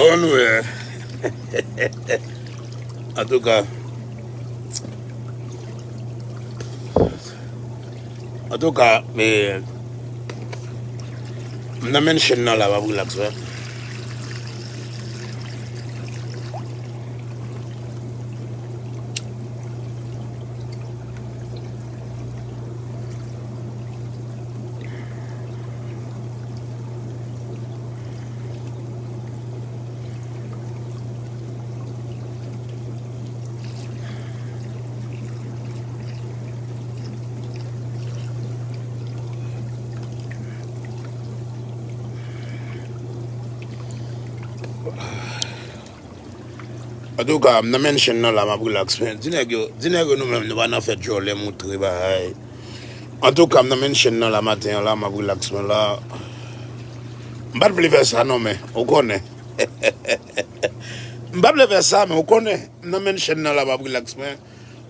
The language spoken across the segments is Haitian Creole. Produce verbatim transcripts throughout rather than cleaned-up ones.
Ann wè. Antouka, antouka, eh, m nan menn chèn nan la, m ap relax, wè. Antouka, m nan menn chèn nan la, m ap relax. Men, di nèg yo, di nèg yo nou menm, nou pa nan fè djòlè, moutre bagay. Antouka, m nan menn chèn nan la, maten an la, m ap relax mwen la. M pa t vle fè sa non, men, ou konnen. M pa t vle fè sa, men ou konnen. M nan menn chèn nan la, m ap relax mwen.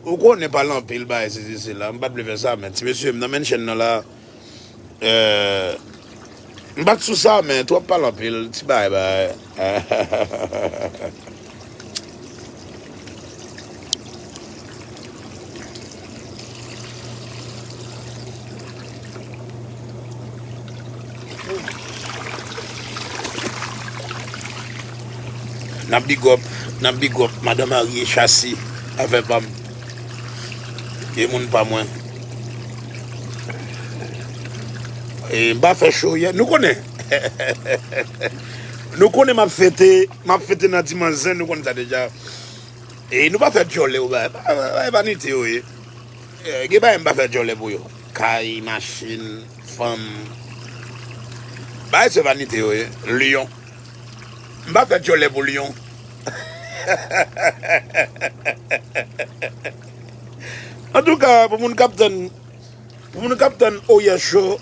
Ou konnen pale anpil, bagay, sesi, sela. M pa t vle fè sa, men ti mesye, m nan menn chèn nan la. Eh, m pa t sou sa, men twòp pale anpil, ti bagay, bagay. N ap big up, n ap big up Madan Marie Chassi, afè pa m. E moun pa mwen. E m pa fè cho yè. Nou konnen. Nou konnen m ap fete, m ap fete nan dimanch zen, nou konn sa deja. E nou pa fè djòlè, ou bay, bay, bay vanite yo ye. Eh, gen bagay m pa fè djòlè pou yo. Kay, machin, fanm. Bagay se vanite yo ye. Lyon. M pa fè djòlè pou Lyon. Antouka, pou moun k ap tann, pou moun k ap tann Oyè Show,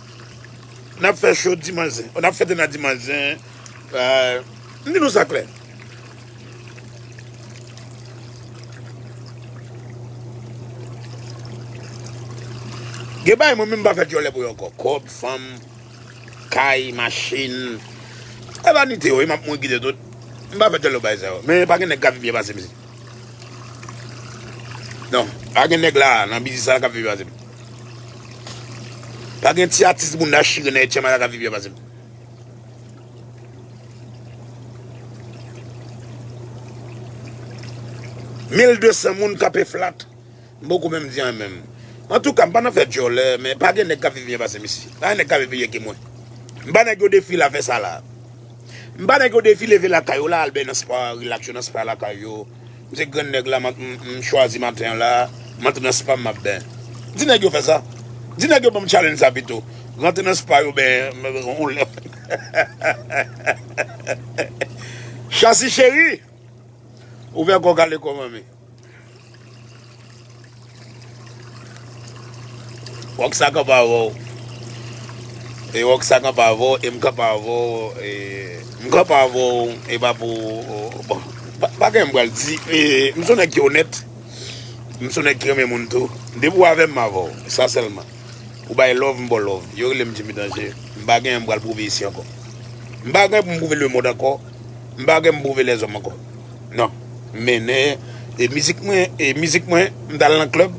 n ap fè show dimanch zen. N ap fete nan dimanch zen. Eh, m di nou sa klè. Gen bagay mwen menm m pa fè djòlè pou yo ankò. Kòb, fanm, kay, machin. E vanite yo, e m ap mouri kite tout. M pa fè djòlè pou bagay sa yo. Men pa gen nèg k ap viv byen pase m isit. Non, pa gen nèg la, nan biznis sa la k ap viv byen pase m. Pa gen ti atis bounda chire nan Etchèman la k ap viv byen pase m. Mil de san moun kanpe flat. M poko menm di anyen menm. Antouka, m pa nan fè djòlè, men pa gen nèg k ap viv byen pase m isi. Pa gen nèg k ap viv byen ke mwen. M ba nèg yo defi la fè sa la. M ba nèg yo defi leve lakay yo la, al byen nan spa, relax yo nan spa lakay yo. M se grann nèg la, m, m, m chwazi maten an la, m antre nan spa m ap byen. Di nèg yo fè sa. Di nèg yo ban m challenge sa pito. Rantre nan spa yo byen, m, m, on lè. Chasi cheri, ouvè kò w gade kò manmi. Wòk sa kanpe avè w. E wòk sa kanpe avè w, e m kanpe avè w, e m kanpe avè w, e pa pou, bon, pa, pa gen m pral di, e m se yon nèg ki onèt, m se yon nèg ki renmen moun tou. Depi w avè m, m avè w. Sa sèlman. Ou bay love, m ba w love. Yo rele m Jimmy Danger. M pa gen m pral pwouve isi ankò. M pa gen pou m pwouve lemonn ankò. M pa gen m pwouve lèzòm ankò. Non. M mennen, e mizik mwen, e mizik mwen, m t al nan klèb.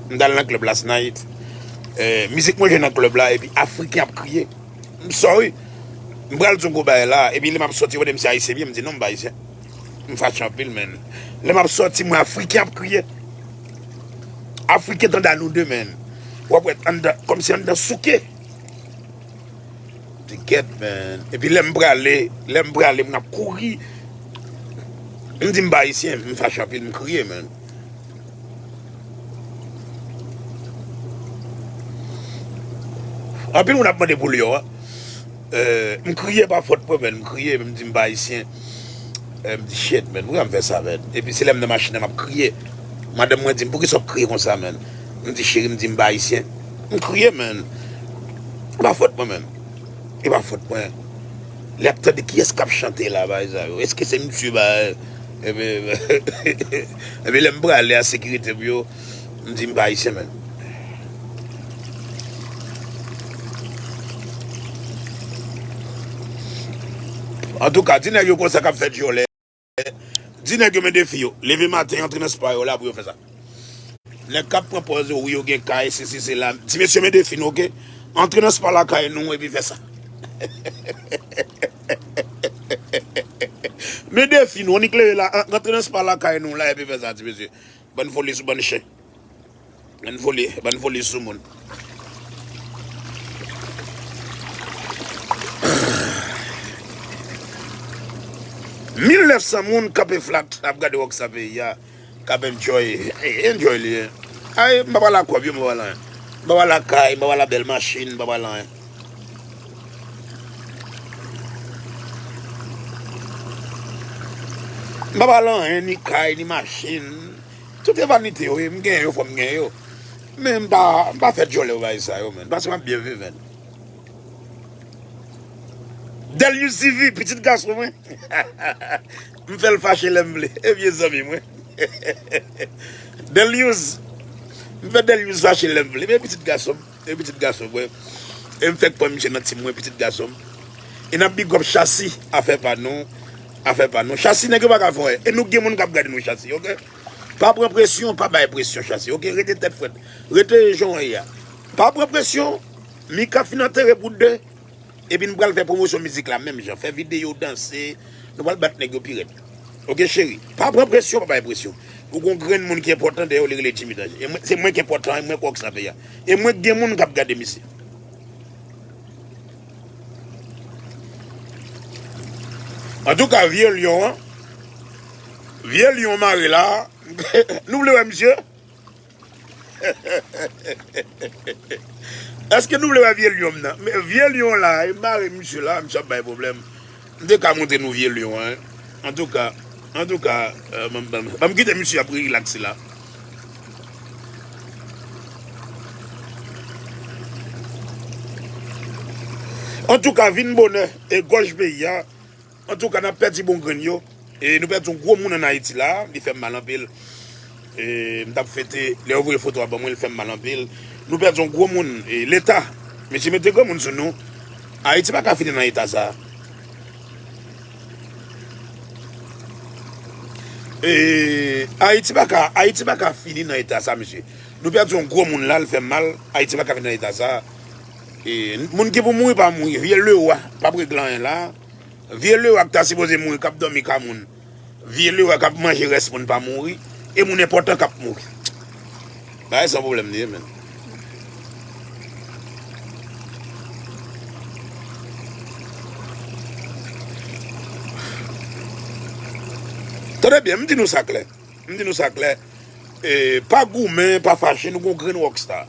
M t al nan klèb last night. E, mizik mwen jwe nan klèb la, epi Afriken ap kriye. M sorry. M pral di yon gwo bagay la, epi lè m ap sòti, yo mande m si Ayisyen m ye, m di non, m pa Ayisyen. M fache anpil, men. Lè m ap sòti, m wè Afriken ap kriye. Afriken tande a nou de, men. W ap wè anndan, kòmsi anndan souke. Te gèt, men. Epi lè m prale, lè m prale, moun ap kouri. M di m pa Ayisyen, m fache anpil, m kriye, men. Anpil moun ap mande pou Lyon an. Eh, m kriye pa fòt mwen, men. M kriye, m di m pa Ayisyen. Eh, m di, "Shit, men, poukisa m fè sa, men?" Epi se lè m nan machin nan, m ap kriye. Madanm mwen di m, "Poukisa w ap kriye konsa, men?" M di, "Cheri, m di m pa Ayisyen." M kriye, men. E pa fòt mwen, men. E pa fòt mwen. Lè ap tande kiyès k ap chante la, bagay sa yo. Èske se misye, ba, epi, epi lè m prale a sekirite m yo, m di m pa Ayisyen, men. Antouka, di nèg yo konsa k ap fè djòlè. Di nèg yo men defi yo. Leve maten, antre nan spa yo la pou yo fè sa. Nèg k ap pran pòz yo, wi, yo gen kay, sesi, sela. Di mesye men defi nou, oke? Antre nan spa lakay nou epi fè sa. Men defi nou, annik leve la, an-, antre nan spa lakay nou la epi fè sa, ti mesye. Bann foli sou bann chen. Bann foli, bann foli sou moun. Mil nèf san moun kanpe flat ap gade Rockstar peyi a, k ap enjoy, eh, enjoy li ye. Ay, m pa pale ak kòb yo, m pa pale anyen. M pa pale ak kay, m pa pale ak bèl machin, m pa pale anyen. M pa pale anyen, ni kay, ni machin. Tout e vanite yo ye, m genyen yo, fò m genyen yo. Men m pa, m pa fè djòlè yo bagay sa yo, menn. Paske m ap byen viv, menn. Dèlyous Divi, pitit gason mwen. M fè l fache lè m vle. E vye zanmi mwen. Dèlyous. M fè Dèlyous fache lè m vle. Men pitit gason m. E pitit gason mwen. E m fèk pran misye nan tim mwen, pitit gason m. E n ap big up Chasi, afè pa nou. Afè pa nou. Chasi, nèg yo pa ka fè anyen. E nou gen moun k ap gade nou, Chasi, oke? Pa pran presyon, pa bay presyon, Chasi, oke? Rete tèt frèt. Rete jan w ye a. Pa pran presyon. Mika fin antere pou de. Epi n pral fè pwomosyon mizik la menm jan. Fè videyo, danse. Nou pral bat nèg yo pi rèd. Oke, cheri? Pa pran presyon, pa bay presyon. Ou gon grenn moun ki enpòtan dèyè w, li rele Jimmy Danje. E mwen, se mwen ki enpòtan, e mwen k wòk sa peyi a. E mwen k gen moun k ap gade misye. Antouka, vye lyon an, vye lyon mare la, nou vle wè misye? Èske nou vle wè vye lyon m nan? Men vye lyon la, e mare misye la, misye ap bay pwoblèm. M te ka montre nou vye lyon an. Antouka, antouka, euh, ban m, ban m, ban m kite misye ap rilakse la. Antouka, vin bonè, e gòj peyi a. Antouka, n ap pèdi bon grenn yo. E nou pèdi yon gwo moun ann Ayiti la, li fè m mal anpil. E m t ap fete, lè yo voye foto a ban mwen, li fè m mal anpil. Nou pèdi yon gwo moun, e Leta, mesye mete granmoun sou nou. Ayiti pa ka fini nan eta sa. E Ayiti pa ka, Ayiti pa ka fini nan eta sa, mesye. Nou pèdi yon gwo moun la, li fè m mal. Ayiti pa ka fini nan eta sa. E moun ki pou mouri pa mouri. Vye Lewa p ap regle anyen la. Vye Lewa k ta sipoze mouri, k ap dòmi ka moun. Vye Lewa k ap manje rès moun pa mouri. E moun enpòtan k ap mouri. Bagay san pwoblèm li ye, menn. Tande byen, m di nou sa klè. M di nou sa klè. E, pa goumen, pa fache, nou gon grenn rockstar.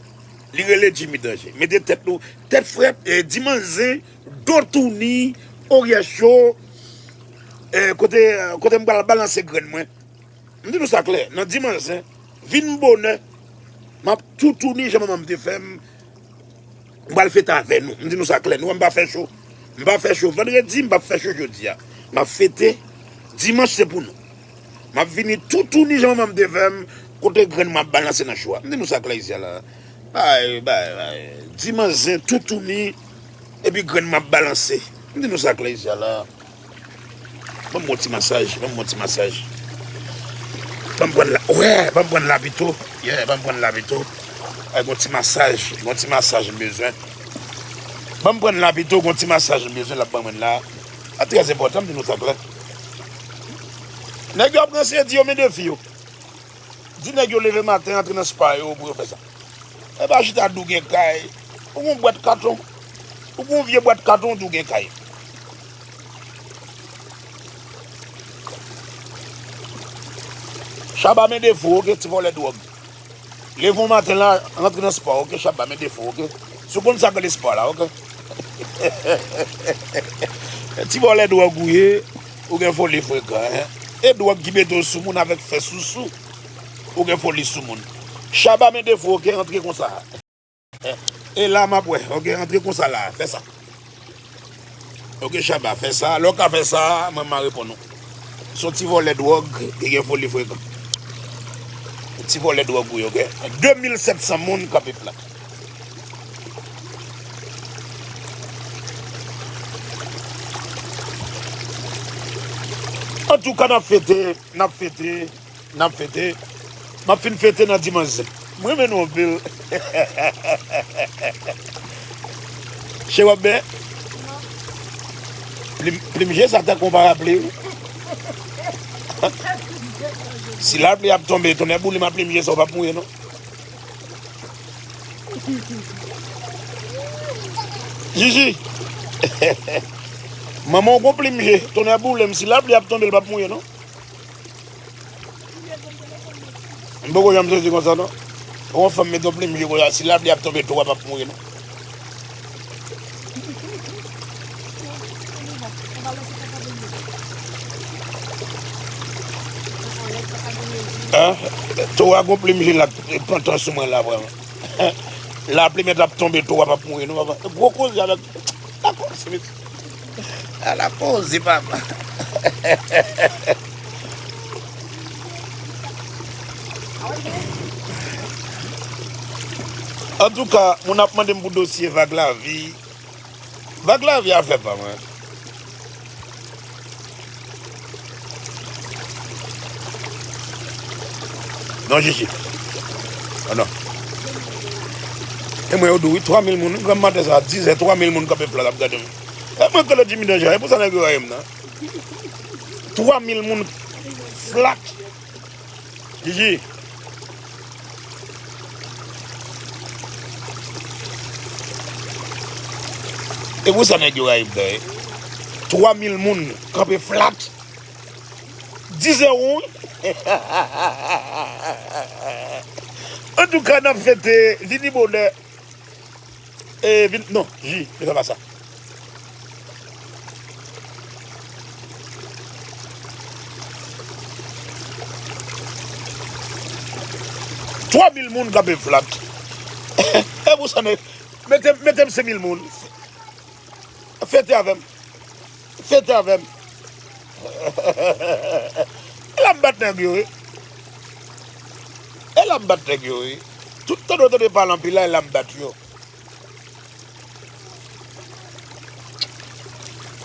Li rele Jimmy Danje. Mete tèt nou, tèt frèt, e, dimanch zen, do touni, oryè cho, e, kote, kote m pral balanse grenn mwen. M di nou sa klè, nan dimanch zen, vin bonè, m ap toutouni jan manman m te fè m, m pral fete avè nou. M di nou sa klè, nou wè m pa fè cho. M pa fè cho vandredi, m p ap fè cho jodi a. M ap fete, dimanch se pou nou. M ap vini toutouni jan manman m te fè m, kote grenn mwen ap balanse nan cho a. M di nou sa klè isi a la. Bay, bay, bay. Dimanch zen toutouni, epi grenn mwen ap balanse. M di nou sa klè isi a la. Ban m yon ti masaj, ban m yon ti masaj. Ban m pran la, wè, ban m pran la pito. Yeah, ban m pran la pito. Ay, gon ti masaj, gon ti masaj m bezwen. Ban m pran la pito, gon ti masaj m bezwen, l ap ban mwen la. A trè enpòtan, m di nou sa klè. Nèg yo ap ranse, di yo men defi yo. Di nèg yo leve maten, antre nan spa yo pou yo fè sa. E pa chita di w gen kay. Ou gon bwat katon. Ou gon vye bwat katon, di w gen kay. Chaba men defo, oke, ti vòlè dwòg. Leve w maten la, rantre nan spò, oke, Chaba men defo, oke. Si w konn sa k rele spò la, oke. Ti vòlè dwòg ou ye, ou gen foli frekan, en. E dwòg ki mete w sou moun avèk fè sousou. Ou gen foli sou moun. Chaba men defo, oke, antre konsa. E la m ap wè, oke, antre konsa la, fè sa. Oke, Chaba, fè sa. Lè w ka fè sa, mwen m a reponn ou. Se yon ti vòlè dwòg ki gen foli frekan. Ti vòlè dwòg ou ye, oke? De mil sèt san moun kanpe flat. Antouka, n ap fete, n ap fete, n ap fete. M ap fin fete nan dimanch zen. M renmen nou anpil. Che w ap byen? Plim, plim je sa tankou yon parapli, wi. Si lapli ap tonbe, tonnè boule m a plim je sa, w p ap mouri, non. Jiji. Manman w gon plim je, tonnè boule m, si lapli ap tonbe, l p ap mouye, non. M poko janm sezi konsa, non. Yon fanm mete yon plim je konsa, si lapli ap tonbe tou, w p ap mouye, non. Hein? Tou a gon plim je la, pantan sou mwen la, vrèman. Lapli mèt ap tonbe, tou a p ap mouri, non, papa. Gwo koze avèk. Ala koze, mesye. Ala koze, papa. Antouka, moun ap mande m pou dosye Vag Lavi. Vag Lavi afè pa mwen. Non, Jiji. Oh, non. E mwen, yo di w, wi, twa mil moun, granm maten sa, dizè, twa mil moun kanpe flat ap gade m. E mwen, kòlè Jimmy Danja, e pou sa nèg yo rayi m nan. Twa mil moun flat. Jiji. E pou sa nèg yo rayi m nan, wi. Twa mil moun kanpe flat. Dizè won, wi. Antouka, n ap fete, vini bonè. E, vin, non, Ji, li fè pa sa. Twa mil moun kanpe flat. E pou sa, mete, mete m senk mil moun. Fete avè m. Fete avè m. E la m bat nèg yo, wi. E la m bat nèg yo, wi. Tout tan nou tande pale anpil la, e la m bat yo.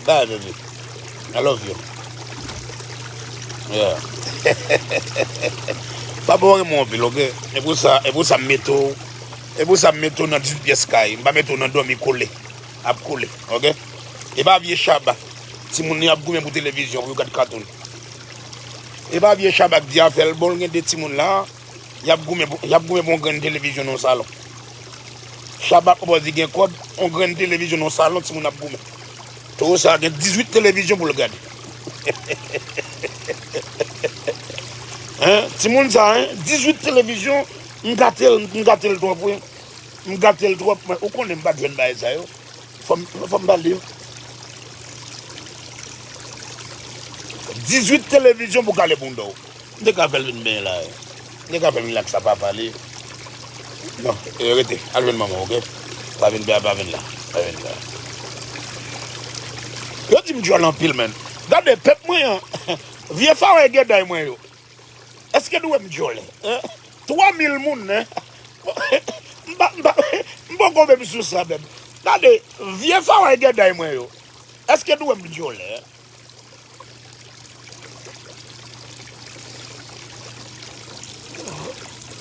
Bye, baby. I love you. Yeah. Papa, w renmen w anpil, oke? E pou sa, e pou sa m mete w, e pou sa m mete w nan dizuit pyès kay. M pa mete w nan dòmi kole. Ap kole, oke? E pa vye Chaba. Timoun yo ap goumen pou televizyon, pou yo gad katoun. E pa vye Chaba k di afè l bon, l gen de timoun la, y ap goumen pou, y ap goumen pou yon grenn televizyon nan yon salon. Chaba pwopòze gen kòb, yon grenn televizyon nan yon salon, timoun ap goumen. Towo sa a gen dizuit televizyon pou l gade. Hein? Timoun sa, hein? Dizuit televizyon, m gate l, m gate l twòp, wi. M gate l twòp, mwen. Ou konnen m pa t jwenn bagay sa yo. Fò m, fò m pale yo. Dizuit televizyon pou kale bounda w. M te ka fè l vin benyen la, wi. M te ka fè l rilaks a papa li. Non, e, rete. Al jwenn manman w, oke? Pa vin benyen, pa vin la. Pa vin la. Yo di m djòl anpil, menn. Gade, pèp mwen an. Vye fawè gèday mwen yo. Èske nou wè m djòlè? Hein? Twa mil moun, hein? M pa, m pa, m poko menm sou sa menm. Gade, vye fawè gèday mwen yo. Èske nou wè m djòlè?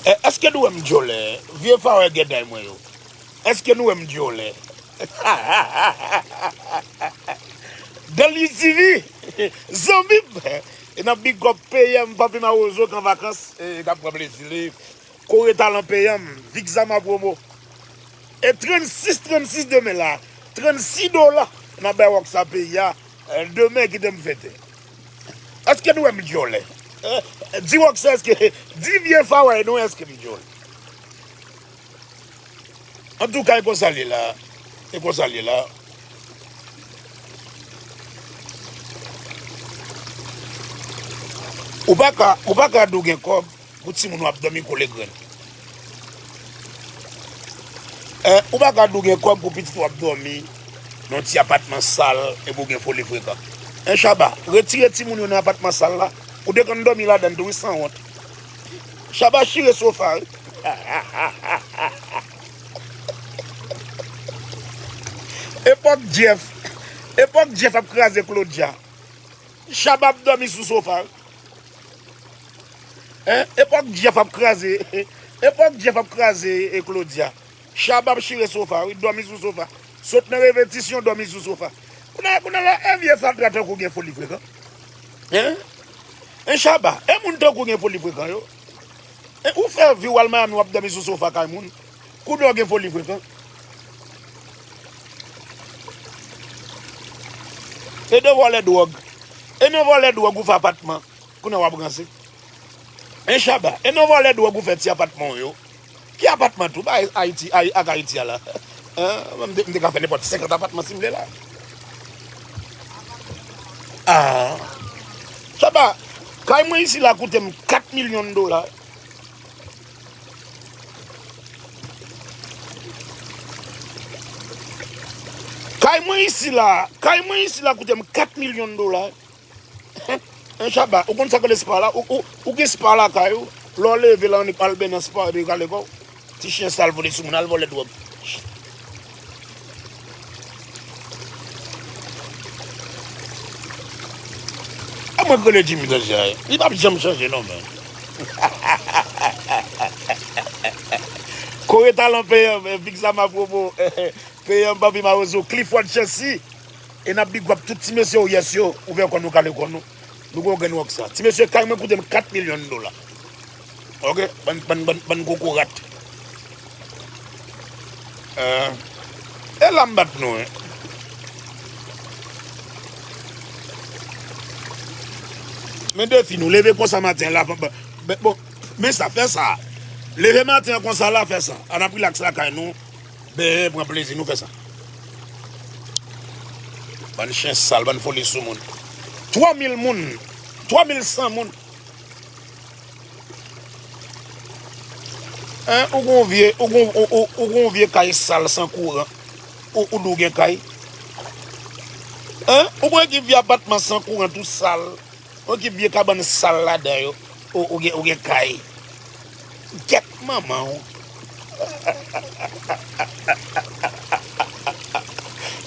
È, èske nou wè m djòlè? Vye fawè gèday mwen yo. Èske nou wè m djòlè? Dans l'U T V, zanmi m. E nan big up P M, Papi Mawozo k an vakans, e k ap pran plezi li. Kore Talan P M, Vixama Promo. E trannsis, trannsis demen la, trannsis dola, n ap bay Rockstar peyi a, e, demen kite m fete. Èske nou wè m djòlè? E, di Rockstar, èske, di vye fawè nou, èske m djòlè? Antouka, e konsa l ye la. E konsa l ye la. Ou pa ka, ou pa ka di w gen kòb pou timoun w ap dòmi kole grenn. E, ou pa ka di w gen kòb pou pitit w ap dòmi nan yon ti apatman sal epi w gen foli frekan. En, Chaba, retire timoun yo nan apatman sal la. Ou te konn dòmi ladan l tou, wi, sanwont. Chaba chire sofa, wi. Epòk Jeff. Epòk Jeff ap kraze Claudia. Shabba ap dòmi sou sofa wi. Hein? Epòk Jeff ap kraze. Epòk Jeff ap kraze e Claudia. Shabba ap chire sofa wi, dòmi sou sofa. Sot nan repetisyon, dòmi sou sofa. Kounye a, kounye a la, e vye fatra tankou gen foli frekan. Hein? E Shabba, e moun tankou gen foli frekan yo. E ou fè vi w al Miami, w ap dòmi sou sofa kay moun. Kounye a w gen foli frekan. E de vòlè dwòg. E nan vòlè dwòg ou fè apatman. Kounye a w ap ranse. E Shabba, e nan vòlè dwòg ou fè ti apatman w yo. Ki apatman tou? Bay Ayiti, Ay-, ak Ayiti a la. Hein? Mwen, m te, m te ka fè nenpòt senkant apatman si m vle la. Ah. Shabba, kay mwen isi la koute m kat milyon dola. Kay mwen isi la, kay mwen isi la koute m kat milyon dola. Hein, Shabba, ou konn sa k rele spa la? Ou, ou, ou gen spa lakay ou? Lè w leve la, annik al benyen nan spa, epi w kale kò w. Ti chen sal vole sou moun, al vòlè dwòg. A mwen k rele Jimmy Danja, li p ap janm chanje non, men. Kore talan peyè, men, Big Sam a pwopo, peyè, papi mawozo, Clifford Chancy. E n ap big up tout ti mesye Oyès yo, ouvè kò nou, kale kò nou. Nou gon grenn wòk sa. Ti mesye kay mwen koute m kat milyon dola. Oke? Bann, bann, bann, bann kokorat. Eh, e la m bat nou, wi. Men defi nou, leve konsa maten la, bon, bon, men sa, fè sa. Leve maten an konsa la, fè sa. Ann ap rilaks lakay nou. Ben, pran plezi nou fè sa. Bann chen sal, bann foli sou moun. Twa mil moun, twa mil san moun. Hein, ou gon vye, ou gon, ou, ou, ou gon vye kay sal san kouran. Ou, ou di w gen kay. Hein, ou gon ekip vye apatman san kouran tou sal. Ou gen vye kabann sal ladan yo. Ou, ou gen, ou gen kay. Gèt manman w.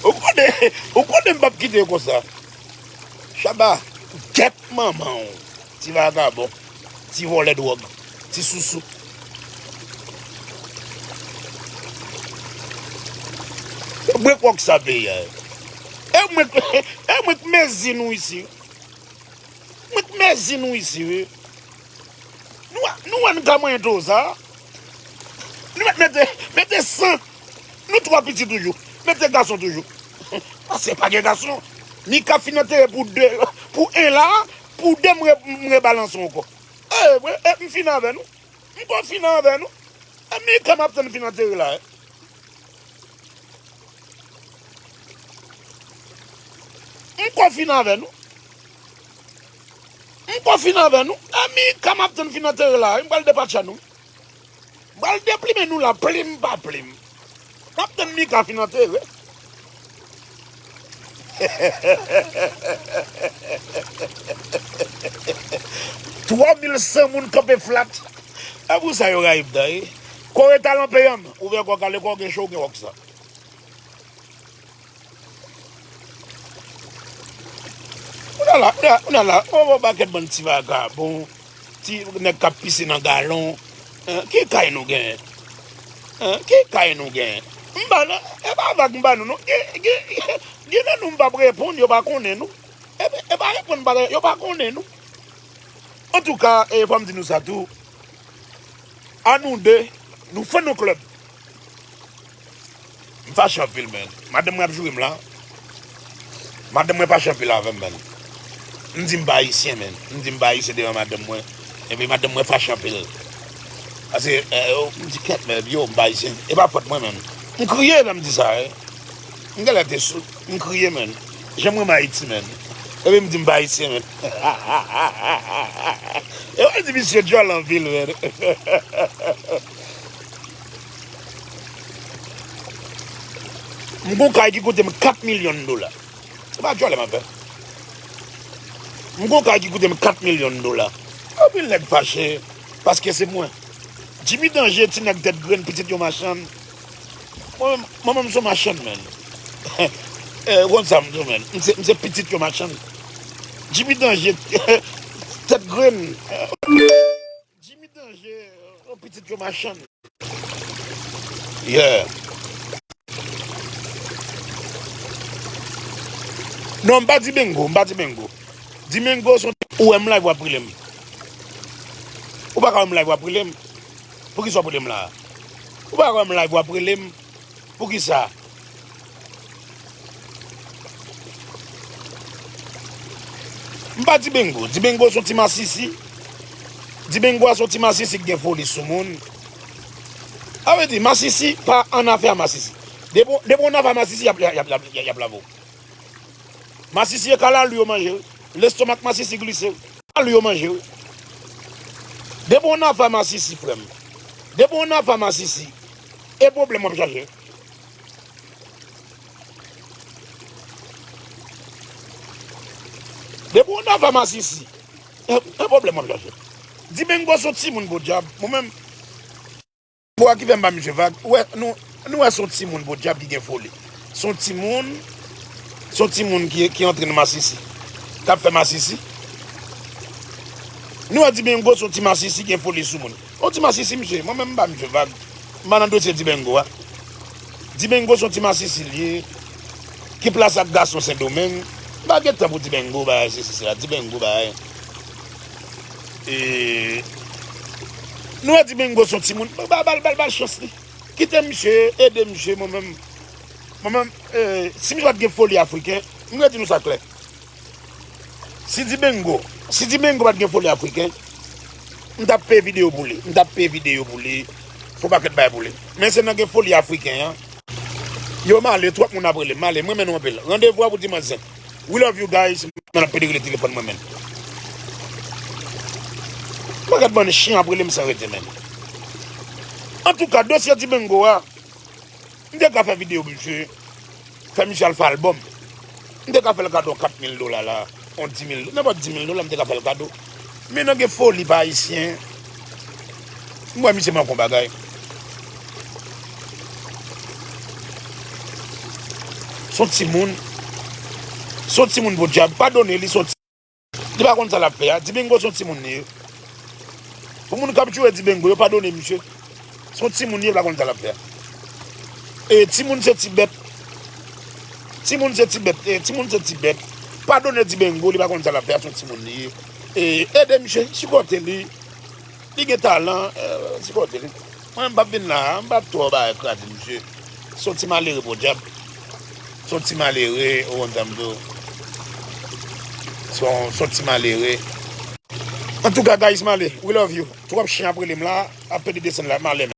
Ou konnen, ou konnen m p ap kite yo konsa. Shabba, gèt manman w. Ti vagabon. Ti vòlè dwòg. Ti sousou. Mwen kwè k sa peyi a. E mwen, e mwen k mezi nou isi. Mwen k mezi nou isi, wi. Nou, nou wè n ka manyen towo sa. Nou mèt mete, mete san. Nou twa piti toujou. Mete gason toujou. Paske pa gen gason. Mika fin antere pou de, pou en la, pou de m re-, m rebalanse ankò. E, e, m fin avè nou. M ko fin avè nou. E Mika m ap tann fin antere la, e. M ko fin avè nou. M ko fin avè nou. E Mika m ap tann fin antere la, e. M pral depatcha nou. M pral deplimen nou la, plim pa plim. M ap tann Mika fin antere. Twa mil san moun kanpe flat. E pou sa yo rayi m nan, wi. Kore talan peyè m. Ouvè kò, kale kò, gen cho, gen wòk sa. Ou nan la, ou nan, ou nan la, ou wè yon pakèt bann ti vagabon, ti nèg k ap pise nan galon. Hein, ki kay nou genyen? Hein, ki kay nou genyen? M ba nan, e pa vag m ba nou, non. Gen, gen, gen nan nou m p ap reponn, yo pa konnen nou. E, e pa reponn bagay, yo pa konnen nou. Antouka, e, fò m di nou sa tou. A nou de, nou fè nou klèb. M fache anpil, men. Madanm mwen ap joure m la. Madanm mwen fache anpil avè m, men. M di m pa ayisyen, men. M di m pa ayisyen devan madanm mwen. Epi madanm mwen fache anpil. Paske, eh, yo, m di, "Kèt, men, yo, m pa ayisyen." E pa fòt mwen, men. M kriye lè m di sa, eh. M genlè te sou. M kriye, men. Jan m renmen Ayiti, men. Epi m di m pa ayisyen, men. E w di misye djòl anpil, men. M gon kay ki koute m kat milyon dola. Se pa djòlè m ap fè. M gon kay ki koute m kat milyon dola. Anpil nèg fache paske se mwen. Jimmy Danje, ti nèg tèt grenn, pitit yon machann. Mwen menm, mwen menm, m se yon machann, men. Eh, ou konn sa m di w, men. M se, m se pitit yon machann. Jimmy Danje, tèt grenn. Jimmy Danje, yon pitit yo machann. Yeah. Non, m pa Dimengo, m pa Dimengo. Dimengo se yon, ou wè m live w ap rele m. Ou pa ka wè m live w ap rele m. Poukisa w ap rele m la? Ou pa ka wè m live w ap rele m. Poukisa? M pa Dimengo. Dimengo se yon ti masisi. Dimengo a se yon ti masisi ki gen foli sou moun. Sa vle di, masisi pa an afè a masisi. Depi, depi w an afè a masisi, y ap, y ap, y ap, y ap, y ap lave w. Masisi e kalalou yo manje, wi. Lestomak masisi glise, wi. Kalalou yo manje, wi. Depi w an afè a masisi, frè m. Depi w an afè a masisi, e pwoblèm w ap chache. Depi w nan fè masisi, e, e pwoblèm w ap chache. Dimengo se yon timoun podyab. Mwen menm, pou a ki fè m ba misye vag, ou wè, nou, nou wè se yon timoun podyab ki gen foli. Se yon timoun, se yon timoun ki, ki antre nan masisi, k ap fè masisi. Nou wè Dimengo se yon ti masisi ki gen foli sou moun. Yon ti masisi, misye. Mwen menm, m ba misye vag. M pa nan dosye Dimengo a. Dimengo se yon ti masisi l ye, ki plase ak gason Sendomeng. M pa gen tan pou Dimengo, bagay, sesi, sela. Dimengo, bagay. E, nou wè Dimengo se yon timoun. Ba, ba, ba, ba l chans li. Kite misye, ede misye, mwen menm. Mwen menm, e, si misye pa t gen foli afriken, m redi nou sa klè. Si Dimengo, si Dimengo pa t gen foli afriken, m t ap peye videyo pou li. M t ap peye videyo pou li. Fè yon pakèt bagay pou li. Men se nan gen foli afriken an. Yo, m ale, twòp moun ap rele m. M ale, m renmen nou anpil. Randevou a pou dimanch zen. We love you guys. Mwen ap pede rele telefòn mwen, men. Pakèt bann chen ap rele m san rete, men. Antouka, dosye Dimengo a, m te ka fè videyo pou misye, fè misye al fè albòm. M te ka fè l kado kat mil dola la, yon di mil, nenpòt di mil dola, m te ka fè l kado. Men nan gen foli pa ayisyen, m wè misye manke yon bagay. Se yon timoun, se yon timoun podyab, padone li, se yon ti Li pa konn sa l ap fè a. Dimengo se yon timoun li ye. Pou moun k ap joure Dimengo, yo padone misye. Se yon timoun li ye, li pa konn sa l ap fè a. E timoun se ti bèt. Timoun se ti bèt. E timoun se ti bèt. Padone Dimengo, li pa konn sa l ap fè a, se yon timoun li ye. E ede misye, sipòte li. Li gen talan, e, sipòte li. Mwen, m p ap vin la a, m p ap twò bay kraze misye. Se yon ti malere podyab. Se yon ti malere, ou konn sa m di w. Se yon, se yon ti malere. Antouka, guys, m ale. We love you. Twòp chen ap rele m la, ap pede desann la, m ale, men.